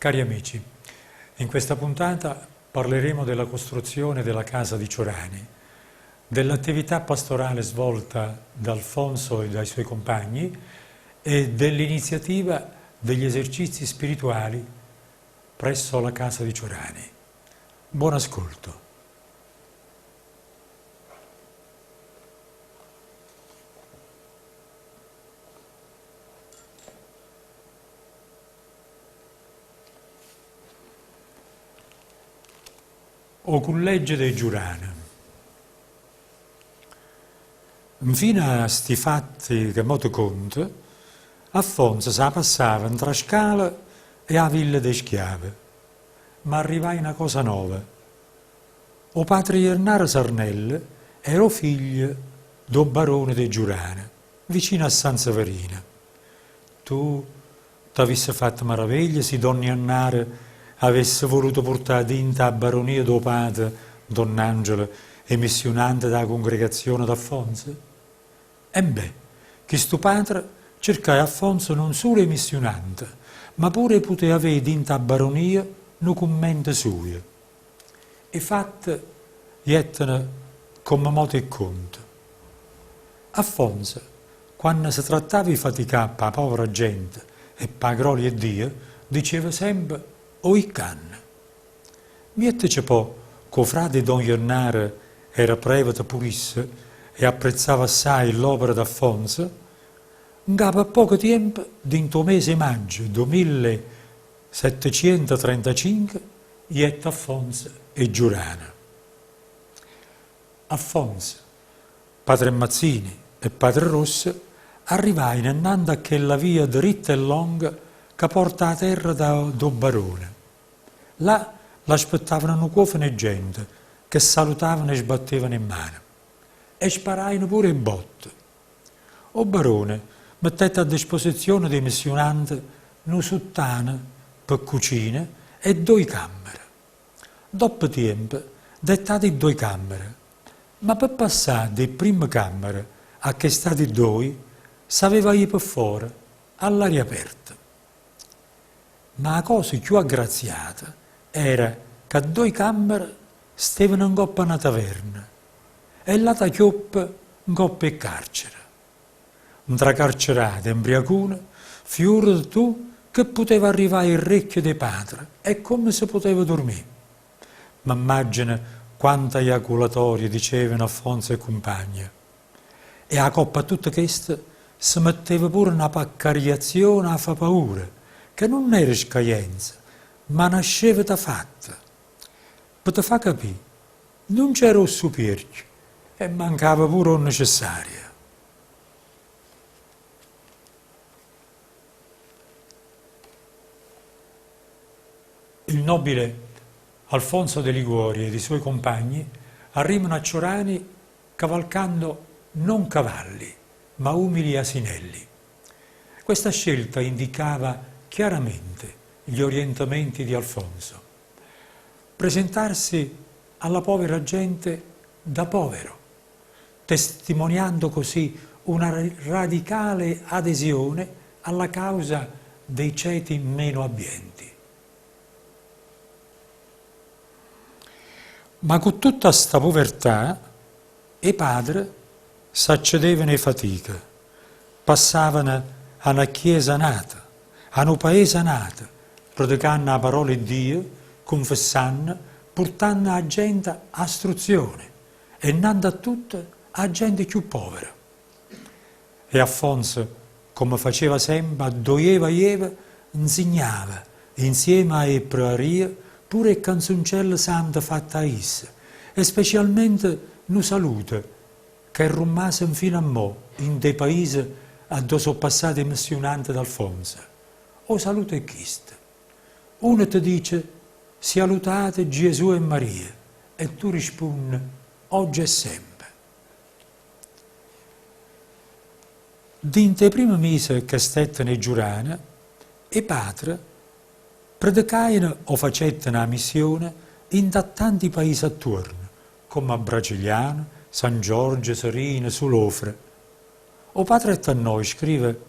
Cari amici, in questa puntata parleremo della costruzione della casa di Ciorani, dell'attività pastorale svolta da Alfonso e dai suoi compagni e dell'iniziativa degli esercizi spirituali presso la casa di Ciorani. Buon ascolto. O culleggio d' 'e Giurane. Nfino a sti fatti che mo te conto, Affonzo s' 'a passava ntra 'a Scala e 'a Villa d' 'e Schiave. Ma arrivaje na cosa nova. O patre Jennaro Sarnello era 'o figlio d' 'o barone d' 'e Giurane, vicino a San Severino. Tu t'avisse fatto maraveglia si don Jannaro avesse voluto purtà dinto 'a baronia d' 'o pate donn'Angelo 'e missionante d' 'a cungregazione d'Affonzo? Embè, chistu patre cercaje Affonzo nun sulo 'e missionante, ma pure 'e putè avé dinto 'a baronia nu cummento sujo. 'E fatte jetteno comme mo t' 'e cconto. Affonzo, quanno se trattava 'e faticà p' 'a povera gente e p' 'a grolia 'e Dio, diceva sempe 'O iccanno. Miettece po' ch' 'o frate 'e don Jennaro era prevete pur'isso e apprezzava assaje ll'opera d'Affonzo, 'ncapo a poco tiempo, dint' 'o mese 'e maggio d' 'o millesettecientotrentacinche, jette Affonzo 'e Giurano. Affonzo, Padre Mazzini e Padre Rosso arrivajeno 'nnante a chella via dritta e longa ca porta 'a terra d' 'o Barone. Là l'aspettavano nu cuofano 'e gente che salutavano e sbattevano 'e mmane. E sparajeno pure 'e botte. O Barone mettette a disposizione d' 'e missionante nu suttano pe cucina e ddoje cammere. Doppo tiempo dette ati ddoje cammere, ma pe passà d' 'e pprimme cammere a chest'ati ddoje s'aveva jì pe fora, all'aria aperta. Ma 'a cosa cchiù aggraziata era ca ddoje cammere stevano 'ncopp' a na taverna e ll'ata chioppa 'ncopp' 'e carcere. Ntra carcerate e 'mbriacune, fiùrate tu che puteva arrivà a 'e rrecchie d' 'e patre e comme se puteva durmì. M'ammaggeno quanta iaculatorie dicevano Affonzo e cumpagne. E 'a copp' a tutto chesto se metteva pure na paccariazione 'a fa paura, che nun era scajenza, ma na sceveta fatta. Pe te fa capì, nun c'era 'o ssupierchio e mancava pure 'o nicessario. Il nobile Alfonso de Liguori ed i suoi compagni arrivano a Ciorani cavalcando non cavalli, ma umili asinelli. Questa scelta indicava chiaramente gli orientamenti di Alfonso. Presentarsi alla povera gente da povero, testimoniando così una radicale adesione alla causa dei ceti meno abbienti. Ma cu tutta sta puvertà 'e padre s'accedevano 'e fatica, passavano 'a na chiesa a n'ata, 'a nu paese a n'ato, predicanno 'a parola 'e Dio, cunfessanno, purtanno 'a gente 'a 'struzione e 'nnante a tutto 'a gente cchiù povera. E Affonso, comme faceva sempe, addò jeva jeva, 'nzignava, insieme a 'e prearie, pure 'e canzuncelle sante fatte 'a isso, e specialmente nu saluto ca è rummaso 'nfino a mo 'int' 'e paise addò so' passate 'e missionante d'Alfonso. O saluto è chisto. Uno te dice, Sialutate Giesù e Maria, e tu rispunne, Ogge e sempe. Dint' 'e primme mise che stetteno 'e Giurane, 'e patre predecajeno o facetteno 'a missione 'int' a tanti paise attuorno, comme a Bracigliano, San Giorgio, Serino, Sulofre. O patre Tannoi scrive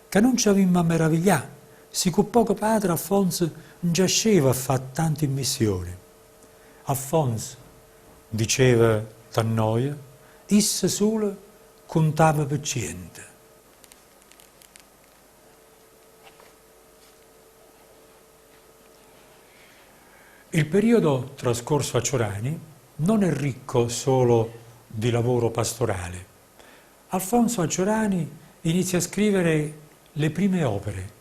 ca nun ce avimmo 'a meraviglià. Si cu poco padre Alfonso 'nce asceva a fà tanti missioni. Alfonso, diceva Tannoia, isso sulo cuntava pe ciente. Il periodo trascorso a Ciorani non è ricco solo di lavoro pastorale. Alfonso a Ciorani inizia a scrivere le prime opere,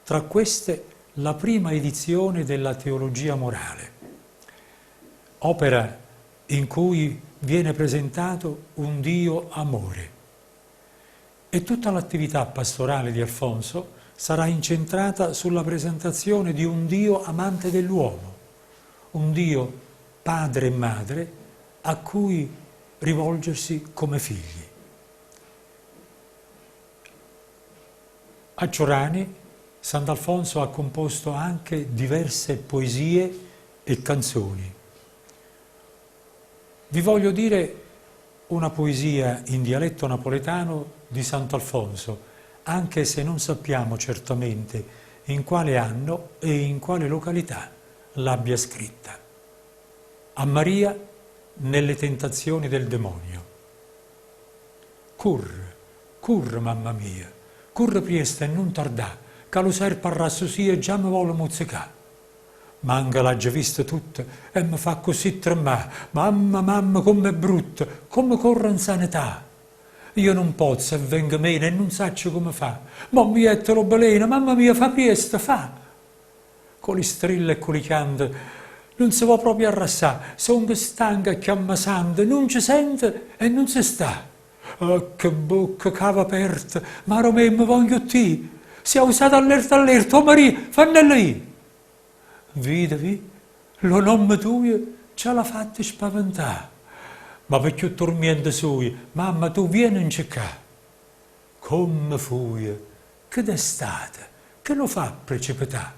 tra queste la prima edizione della Teologia morale, opera in cui viene presentato un Dio amore. E tutta l'attività pastorale di Alfonso sarà incentrata sulla presentazione di un Dio amante dell'uomo, un Dio padre e madre a cui rivolgersi come figli. A Ciorani Sant'Alfonso ha composto anche diverse poesie e canzoni. Vi voglio dire una poesia in dialetto napoletano di Sant'Alfonso, anche se non sappiamo certamente in quale anno e in quale località l'abbia scritta. A Maria nelle tentazioni del demonio. Curre, curre mamma mia, curre priesto e nun tardà, ca lu serpe arrassusia già me vole muzzecà. Manco l'aggio vista tutta e me fa accussì tremmà, mamma, mamma comm'è brutta, comme corre 'nsanità! Io nun pozzo e vengo meno e nun saccio comme fà, mo mi jetto lo beleno, mamma mia fa priesto, fa! Co li strille e co li chiante nun se vo' proprio arrassà, songo stanca a chiammà sante, nun ce sente e nun se sta. Oh che bocca c'ave aperta, maro me me vo' 'nghiuttì! S'è ausata allerta allerta, oh Maria, fannella ì! Vide, vi', lo nomme tujo ce l'ha fatta spaventà, ma pe cchiù turmiento sujo, mamma tu vienence ccà. Comme fuje, che d'è stato, che lo fa precipetà?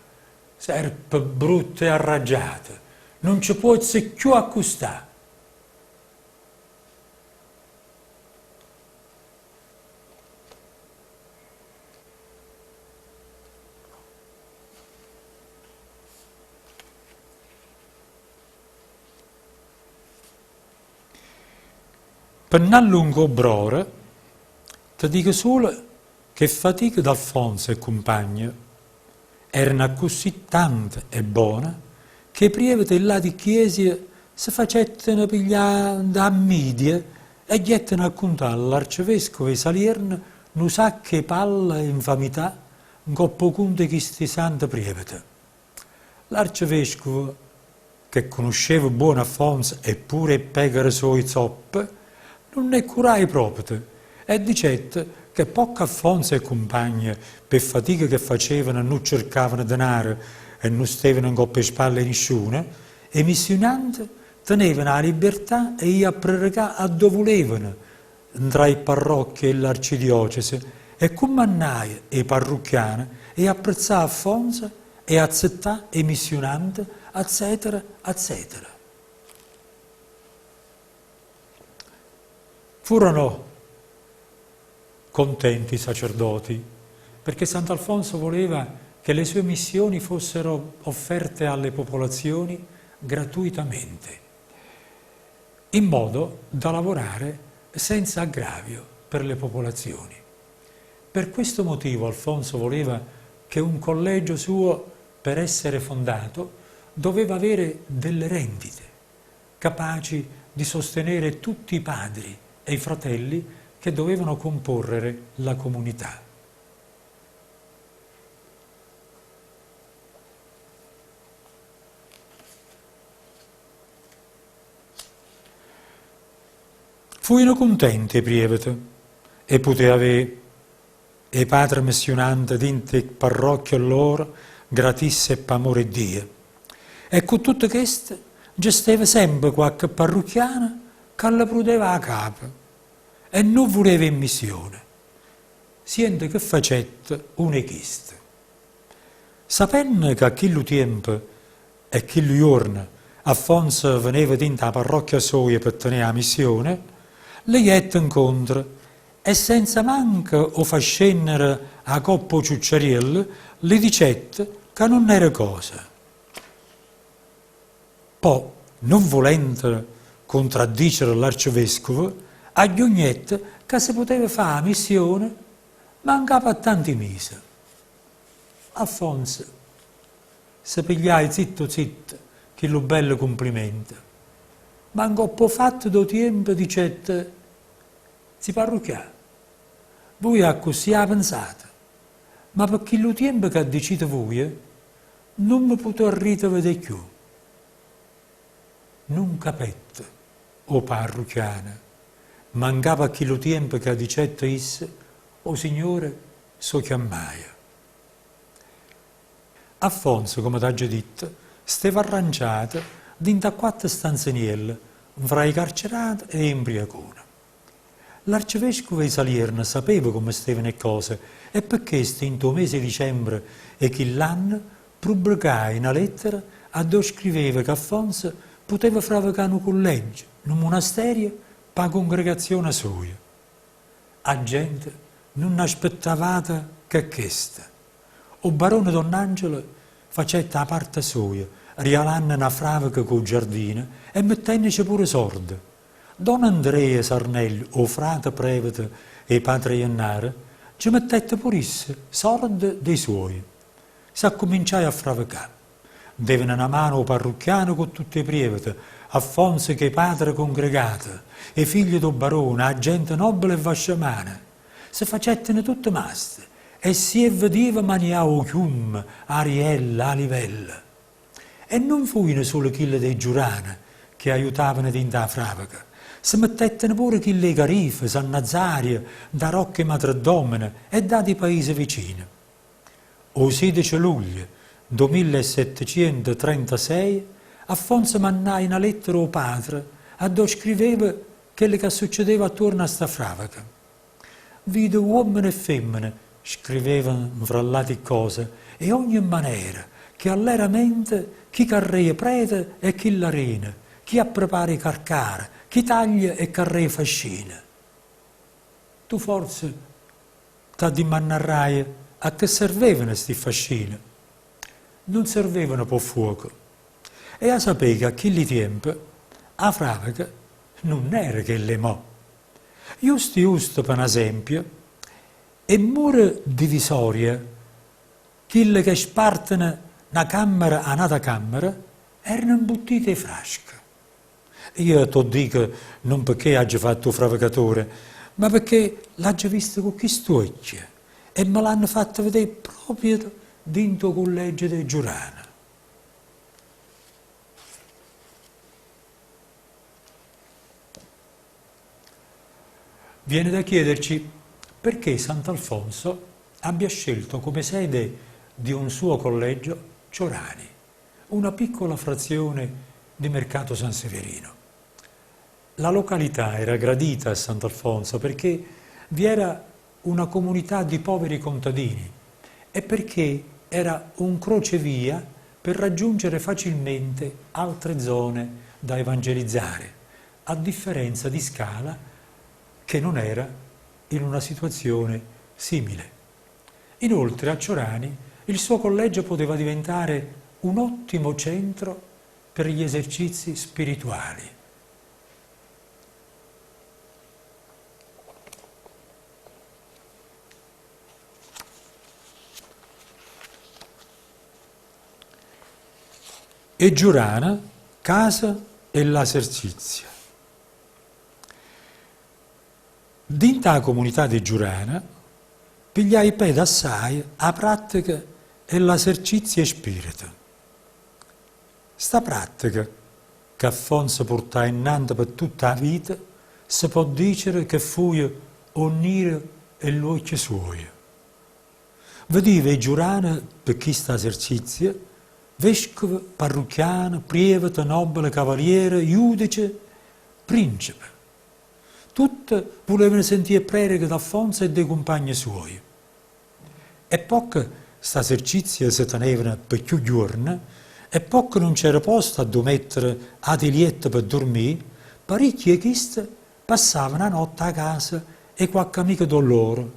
Serpe brutta e arraggiata, nun ce puozze cchiù accustà! Pe n'allungà 'o broro, te dico sulo che 'e ffatiche d'Alfonso e cumpagne erano accussì tante e bone che 'e prievete 'e ll'ati cchiesie se facetteno piglià da 'a mmidia e ghietteno a cuntà all'arcevescovo 'e Salierno nu sacco 'e palle e nfamità ncopp' 'o cunto 'e chisti sante prievete. L'arcevescovo, che cunusceva buono Alfonso e pure 'e pechere soje zoppe, nun 'e curaje proprio e dicette che pocco Alfonso e cumpagne p' 'e fatiche che facevano nun cercavano denare e nun stevano ncopp' 'e spalle 'e nisciuno, 'e missionante tenevano 'a libertà 'e ì a prerecà addò vulevano, ntra 'e pparrocchie 'e ll'arcidiocese e cummannaje 'e parrucchiane 'e apprezzà Alfonso e azzettà 'e missiunante, azzetera, azzetera. Furono contenti i sacerdoti, perché Sant'Alfonso voleva che le sue missioni fossero offerte alle popolazioni gratuitamente, in modo da lavorare senza aggravio per le popolazioni. Per questo motivo Alfonso voleva che un collegio suo, per essere fondato, doveva avere delle rendite, capaci di sostenere tutti i padri e i fratelli che dovevano comporre la comunità. Fujeno cuntente 'e prievete 'e putè avè 'e padre missiunante dint' 'e pparrocchie lloro gratisse e p'amore 'e Dio. E cu tutto chesto nce steva sempe quacche parrucchiano ca lle prudeva 'a capa e nun vuleva 'e missione. Siente che facette uno 'e chiste. Sapenno ca a chillu tiempo e chillu juorno Alfonso veneva dint' 'a parrocchia soja pe tenè 'a missione, le jette 'ncontro. E senza manco 'o fa scennere 'a copp' 'o ciucciariello, le dicette ca nun era cosa. Po', nun vulendo cuntraddicere l'arcivescovo, agghiugnette ca se puteva fa 'a missione ma 'ncapo a tanti mise. Alfonso se pigliaje zitto zitto chillu bello cumplimento, ma 'ncopp' 'o fatto d' 'o tiempo dicette, Zi' parrucchià, vuje accussì 'a pensate, ma pe' chillu tiempo ca dicite vuje, nun me putarrite vedé cchiù. Nun capette 'o parrucchiano, ma 'ncapo a chillu tiempo ca dicette isso, 'o Signore s' 'o chiammaje. Affonzo, comme t'aggio ditto, steva arrangiato dint' a quatte stanzenielle nfra 'e carcerate e 'e mbriacune. L'arcivescovo 'e Salierno sapeva comme stevano 'e ccose e pe chesto 'int' 'o mese 'e dicembre 'e chill'anno prubbrecaje na lettera addò scriveva ca Affonzo puteva fravecà nu culleggio, nu munasterio p' 'a cungregazione soja. A gente nun aspettava ato che chesto. O barone Donn'Angelo facette 'a parte soja, rialanno na fraveca cu 'o giardino e mettennece pure sorde. Don Andrea Sarnelli, 'o frate prevete 'e patre Jennaro, nce mettette pur'isso sorde d' 'e suoje. S'accuminciaje a fravecà. Deveno na mano 'o parrucchiano cu tutt' 'e prievete, Affonzo ch' 'e patre cungregate, 'e figlie d' 'o barone, 'a gente nobbele e vasciamane. Se facetteno tutte maste e si 'e vvedeva manià 'o chiummo, 'a riella, 'a livella. E nun fujeno sulo chille d' 'e Giurane che aiutavano dint' 'a fraveca, se mettetteno pure chille 'e Carife, San Nazario, d' 'a Rocca 'e Matredomene e d'ati paise vicine. O 16 luglio d' 'o 1736 Affonzo mannaje na lettera ô patre addò scriveva chello ca succedeva attuorno a sta fraveca. Vide uommene e femmene, scriveva nfra ll'ati ccose, 'e ogne manera, che alleramente chi carreia prete e chi ll'arena, chi apprepara 'e carcare, chi taglia e carreia fascine. Tu forze t'addimannarraie a che servevano sti fascine. Nun servevano p' 'o ffuoco. E 'a sapé che a chilli tiempe 'a fraveca nun era chella 'e mò. Justo justo pe n'asempio, 'e mmure divisorie, chille che sparteno na cammera 'a n'ata cammera, erano 'mbuttite 'e frasche. Io t' 'o ddico nun pecché aggio fatto 'o fravecatore, ma pecché l'aggio visto cu chist'uocchie e me l'hanno fatto vedé proprio dint' 'o culleggio d' 'e Giurane. Viene da chiederci perché Sant'Alfonso abbia scelto come sede di un suo collegio Ciorani, una piccola frazione di Mercato San Severino. La località era gradita a Sant'Alfonso perché vi era una comunità di poveri contadini e perché era un crocevia per raggiungere facilmente altre zone da evangelizzare, a differenza di Scala che non era in una situazione simile. Inoltre a Ciorani il suo collegio poteva diventare un ottimo centro per gli esercizi spirituali. E Giurana, casa 'e ll'asercizio. Dint' 'a comunità de Giurana pigliaje pede assaje 'a pratteca 'e ll'asercizio 'e spirete. Sta pratteca, che Affonzo purtaje nnante pe tutta 'a vita, se pò dicere che fuje 'o nniro 'e ll'uocchie suoje. Vedive 'e Giurane pe chist'asercizio, vescuve, parrucchiane, prievete, nobbele, cavaliere, iudece, princepe. Tutte vulevano sentì 'e pprereche d'Affonzo e d' 'e cumpagne suoje. E pocche st'asercizie se tenevano pe cchiù ghiuorne, e pocche nun c'era posto addò mettere ati liette pe durmì, paricchie 'e chiste passavano 'a notte 'a casa. 'e quacche amico d' 'o lloro.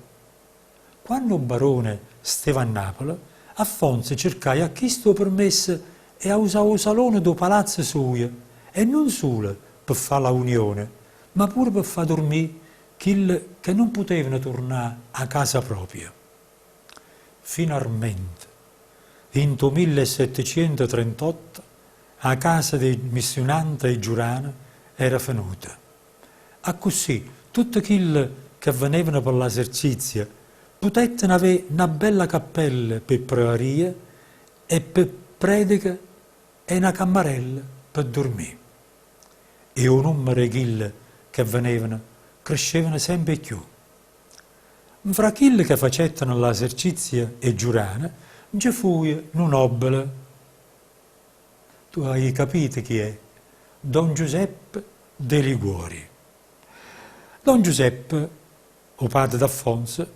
Quanno 'o barone steva a Napule, Affonzo cercaje a chisto 'o permesso 'e ausà 'o salone d' 'o palazzo sujo e nun sulo pe fà l'aunione, ma pure pe fà durmì chille che nun putevano turnà â casa propria. Finarmente, 'int' 'o 1738, 'a casa d' 'e missiunante 'e Giurano era fenuta. Accussì tutte chille che venevano pe ll'esercizio putettero avé na bella cappella pe prearie e pe prediche e na cammarella pe durmì. E 'o nummero 'e chille che venevano crescevano sempe 'e cchiù. Nfra chille che facettero ll'esercizio 'e Giurano nce fuje nu nobbele. Tu haje capito chi è? Don Giuseppe De Liguori. Don Giuseppe, 'o pate d'Affonso,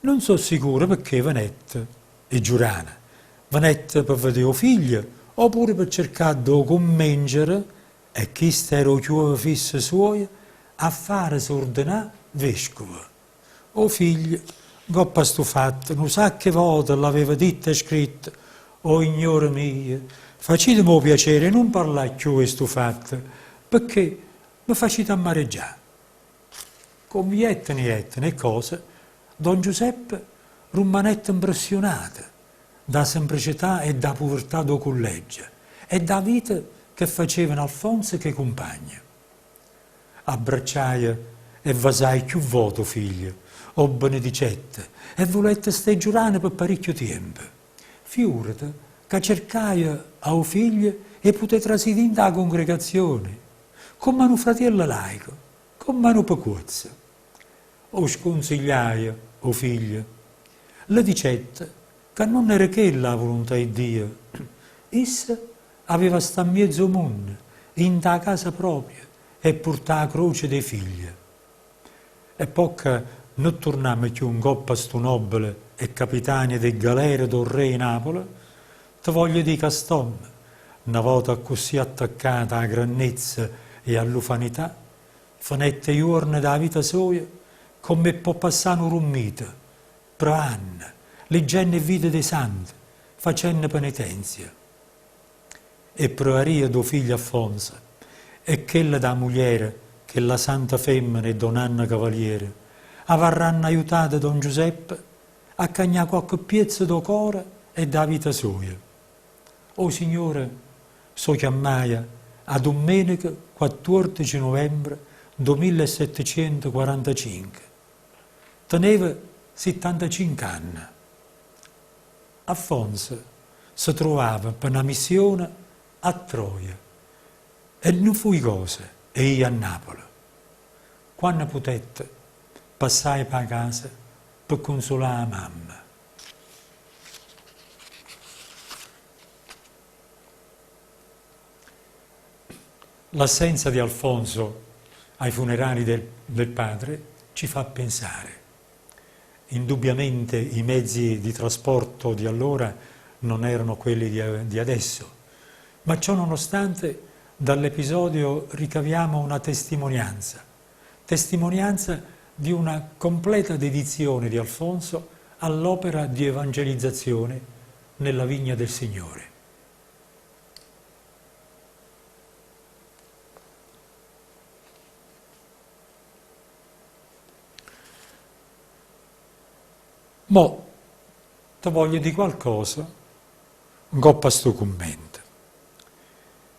nun so' sicuro pecché venette 'e Giurano. Venette pe vedé 'o figlio o pure pe cercà d' 'o cummencere, e chisto era 'o chiuovo fisso suojo, a farese urdenà vescovo. O figlio, 'ncopp' a stu fatto, nu sacco 'e vote ll'aveva ditto e scritto, 'O Ignore mio, faciteme 'o piacere 'e nun parlà cchiù 'e stu fatto, pecché me facite amareggià. Comme jetteno jetteno 'e ccose, don Giuseppe rummanette 'mpressiunato d' 'a semprecetà e d' 'a puvertà d' 'o culleggio e d' 'a vita che facevano Alfonso ch' 'e cumpagne. Abbracciaje e vasaje cchiù vote 'o figlio, 'o benedicette e vulette sta 'e Giurano pe paricchio tiempo. Fiurate ca cercaje a 'o figlio 'e putè trasì dint' 'a congregazione, comm'a nu fratiello laico, comm'a nu pecuozzo. O scunzigliaje, 'o figlio. Le dicette ca nun era chella 'a vuluntà 'e Dio. Isso Aveva sta 'mmiez' 'o munno, 'int' 'a casa propria e purtà 'a croce d' 'e figlie. E po' ca nun turnammo cchiù 'ncopp' a stu nobbele e capitano d' 'e galere d' 'o rre 'e Napule, te voglio di' ca st'ommo, na vota accussì attaccato â grannezza e a ll'ufanità, fenette 'e juorne d' 'a vita soja comme 'e pò passà nu rummito, preanno, liggenno 'e vite d' 'e sante, facenno penetenzia. E prearia d' 'o figlio Affonzo e chella d' 'a mugliera, chella santa femmena 'e don Anna Cavaliere, avarranno aiutato don Giuseppe a cagnà quacche piezzo d' 'o core e d' 'a vita soja. O Signore s' 'o chiammaje 'a dummeneca quattuordece nuvembre d' 'o millesettecientoquarantacinche. Teneva sittantacinch'anne. Affonzo se truvava pe na missione a Troia e nun fuje cosa 'e ì a Napule. Quanno putette, passaje p' 'a casa pe cunsulà 'a mamma. L'assenza di Alfonso ai funerali del del padre ci fa pensare. Indubbiamente i mezzi di trasporto di allora non erano quelli di di adesso, ma ciò nonostante dall'episodio ricaviamo una testimonianza, testimonianza di una completa dedizione di Alfonso all'opera di evangelizzazione nella vigna del Signore. Mo te voglio di' qualcosa 'ncopp' a stu cummento.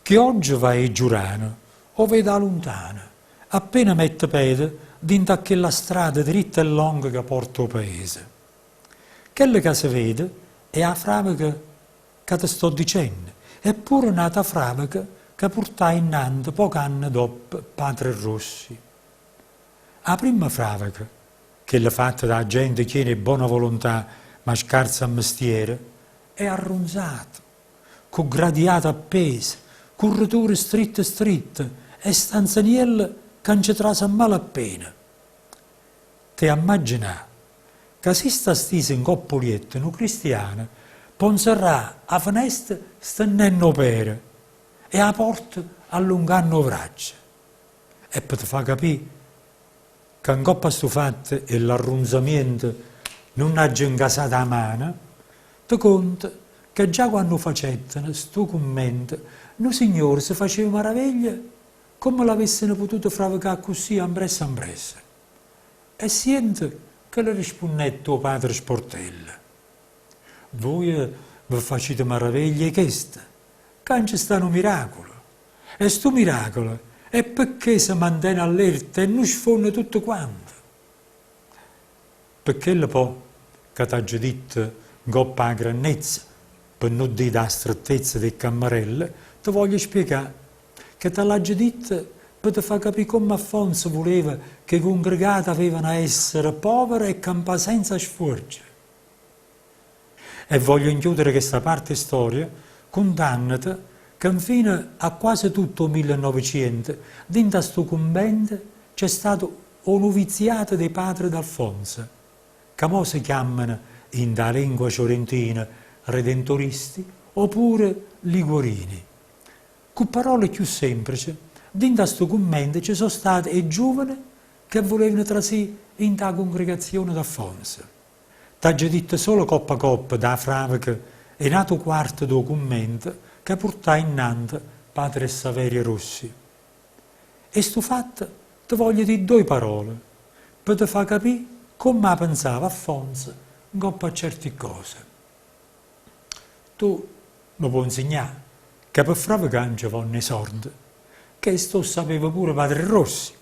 Chi ogge va 'e Giurano 'o vede 'a luntano, appena mette pede dint' a chella strada dritta e longa ca porta 'o paese. Chello ca se vede è 'a fraveca ca te sto dicenno e pure n'ata fraveca ca purtaje 'nnante poch'anne doppo Padre Rossi. 'A primma fraveca, chella fatta d' 'a gente chiena 'e bona volontà ma scarza a mestiere, è arrunzata, cu gradiate appese, curreture stritte stritte e stanzanielle ca nce trase a malappena. T'hê 'ammagginà ca si sta stiso 'ncopp' 'o lietto nu cristiano po' 'nzerrà 'a fenesta stennenno 'o pere e 'a porta allunganno 'o vraccio. E pe te fa capì. ca 'ncopp' a stu fatto 'e ll'arrunzamiento nun aggio 'ncasato 'a mano, te conto ca già quanno 'o facetteno, stu cummento, nu signore se faceva maraveglia comme l'avesseno pututo fravecà accussì ampressa ampressa. E siente che le rispunnette 'o padre Sportella, Vuje ve facite maraveglia 'e chesto? Ccà nce sta nu miraculo. E stu miraculo è pecché se mantene allerta e nun sfonne tutto quanto. Pe chello po' ca t'aggio ditto 'ncopp' 'a grannezza, pe nun dì d' 'a strettezza d' 'e ccammarelle, te voglio spiegà che te l'aggio ditto pe te fà capì comme Affonzo vuleva che 'e cungregate avevano 'a essere povere e campà senza sfuorge. E voglio nchiudere chesta parte 'e storia cuntannete che nfino a quase tutto 'o millenoveciento dint' a stu cunvento c'è stato 'o nuviziato d' 'e padre d'Alfonso, ca mo se chiammano 'int' 'a lengua ciorentina redentoristi opure liguorini. Cu parole cchiù semprice, dint' a stu cummento ce so' state 'e giuvane che vulevano trasì 'int' 'a cungregazione d'Alfonso. T'aggio ditto solo coppa coppa d' 'a fraveca 'e n'atu quarto d' 'o cummento ca purtaje 'nnante padre Saverio Rossi. E stu fatto te voglio di' ddoje parole pe te fa capì comme 'a pensava Affonzo 'ncopp' a certi ccose. Tu me può 'nsignà ca pe fravecà nce vonno 'e sorde. Chesto 'o ssapeva pure padre Rossi.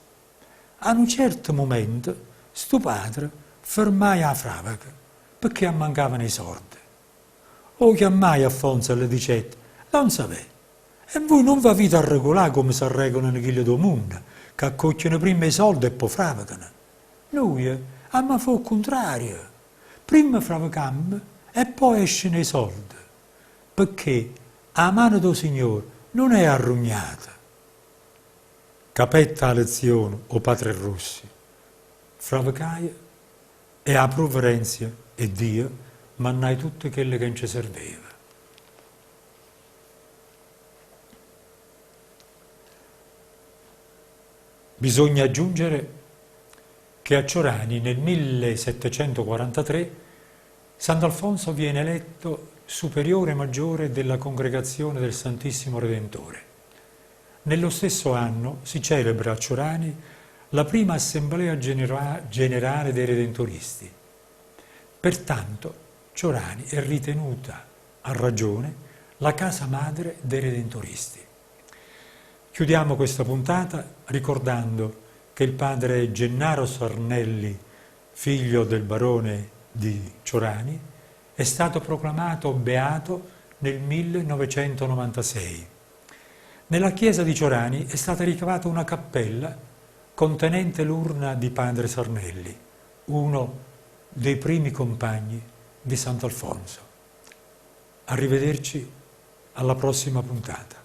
A nu certo mumento stu padre fermaje 'a fraveca pecché ammancavano 'e sorde. O chiammaje Affonzo e le dicette, Don Savè, e vui nun v'avite arregolà comme s'arregolano chille d' 'o munno, ca accocchiano primma 'e solde e po' fravecano. Nuje amma fa 'o ccuntrario, primma fravecammo e po' esceno 'e solde, pecché 'a mano d' 'o Signore nun è arrugnata. Capette 'a lezione 'o patre Rossi, fravecaje e 'a pruvverenzia 'e Dio mannaje tutto chello che nce serveva. Bisogna aggiungere che a Ciorani nel 1743 Sant'Alfonso viene eletto superiore maggiore della Congregazione del Santissimo Redentore. Nello stesso anno si celebra a Ciorani la prima assemblea generale dei Redentoristi. Pertanto Ciorani è ritenuta, a ragione, la casa madre dei Redentoristi. Chiudiamo questa puntata ricordando che il padre Gennaro Sarnelli, figlio del barone di Ciorani, è stato proclamato beato nel 1996. Nella chiesa di Ciorani è stata ricavata una cappella contenente l'urna di padre Sarnelli, uno dei primi compagni di Sant'Alfonso. Arrivederci alla prossima puntata.